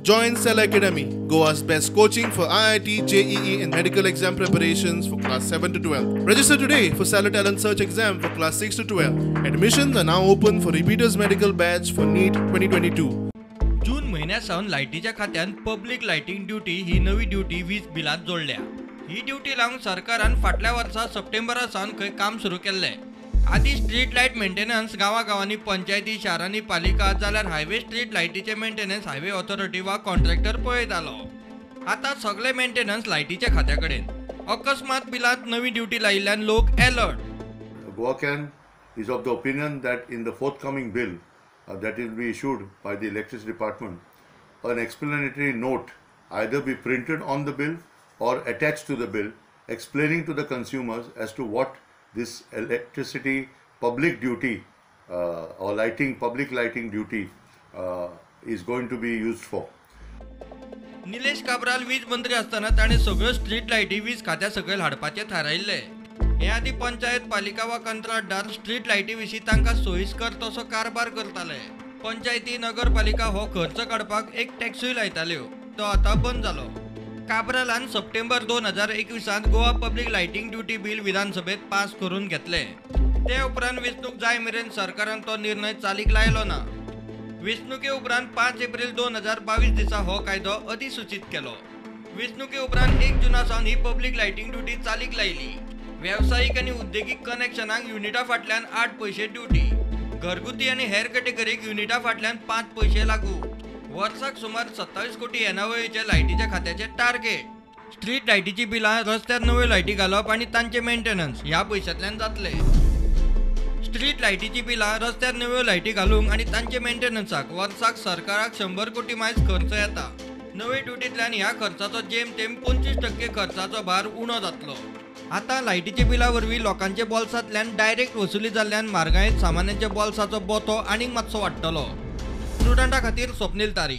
Join Cell Academy, Goa's best coaching for IIT, JEE and medical exam preparations for class 7 to 12. Register today for Stellar Talent Search exam for class 6 to 12. Admissions are now open for repeaters medical batch for NEET 2022. जून म्हयन्या सावन लायटीच्या खात्यान public lighting duty ही नवी duty वीज बिलांत जोडल्या. ही duty लावंक सरकारान फाटल्या वर्सा सप्टेंबरा सावन खंय काम सुरू केल्लें. आदी स्ट्रीट लायट मेंटेनन्स गांवागांवांनी पंचायती, शारांनी पालिका, जाल्यार हायवे स्ट्रीट लायटीचे मेंटेनन्स हायवे ऑथॉरिटी वा कॉन्ट्रॅक्टर पळयतालो. आतां सगळे मेंटेनन्स लायटीच्या खात्या कडेन. अकस्मात बिलांत नवी ड्युटी लायिल्ल्यान लोक alert. GoaCan is of the opinion that in the forthcoming bill that will be issued by the Electricity Department, an explanatory note either be printed on the bill or attached to the bill explaining to the consumers as to what this electricity public duty or lighting public lighting duty is going to be used for. Nilesh Cabral वीज मंत्री आसतना ताणें सगळ्यो street लायटी वीज खात्या सकयल हाडपाचें थारायिल्लें. हे आदीं पंचायत, पालिका वा कंत्राटदार स्ट्रीट लायटी विशीं तांकां सोयीस्कर तसो कारभार करताले. पंचायती, नगरपालिका हो खर्च काडपाक एक टॅक्सूय लायताल्यो, तो आतां बंद जालो. काब्रालान सप्टेंबर 2021 Goa public lighting duty bill विधानसभेत पास करून घेतलें. ते उपरांत वेंचणूक जाय मेरेन सरकारान तो निर्णय चालीक लायलो ना. वेंचणुके उपरांत 5 एप्रिल 2022 दिसा हो कायदो अधिसूचीत केलो. वेंचणुके उपरांत 1 जुना सावन ही पब्लीक लायटींग ड्युटी चालीक लायली. वेवसायीक आनी उद्देगीक कनेक्शनांक युनिटा फाटल्यान 8 पयशे ड्युटी, घरगुती आनी हेर कॅटेगरीक युनिटा फाटल्यान 5 पयशे लागू. वर्साक सुमार 27 कोटी येणावळीचे लायटीच्या खात्याचे टार्गेट. स्ट्रीट लायटीची बिलां, रस्त्यार नव्यो लायटी घालप आनी तांचे मेंटेनन्स ह्या पयशांतल्यान जातले. स्ट्रीट लायटीची बिलां, रस्त्यार नव्यो लायटी घालूंक आनी तांचे मेंटेनन्साक वर्साक सरकाराक 100 कोटी मायज खर्च येता. नवे ड्युटींतल्यान ह्या खर्चाचो जेमतेम 25% खर्चाचो भार उणो जातलो. आतां लायटीच्या बिला वरवीं लोकांच्या बोल्सांतल्यान डायरेक्ट वसुली जाल्ल्यान म्हारगायेंत सामान्यांच्या बोल्साचो बोतो आनीक मातसो वाडटलो. स्टुडंटा खातीर स्वप्नील तारी.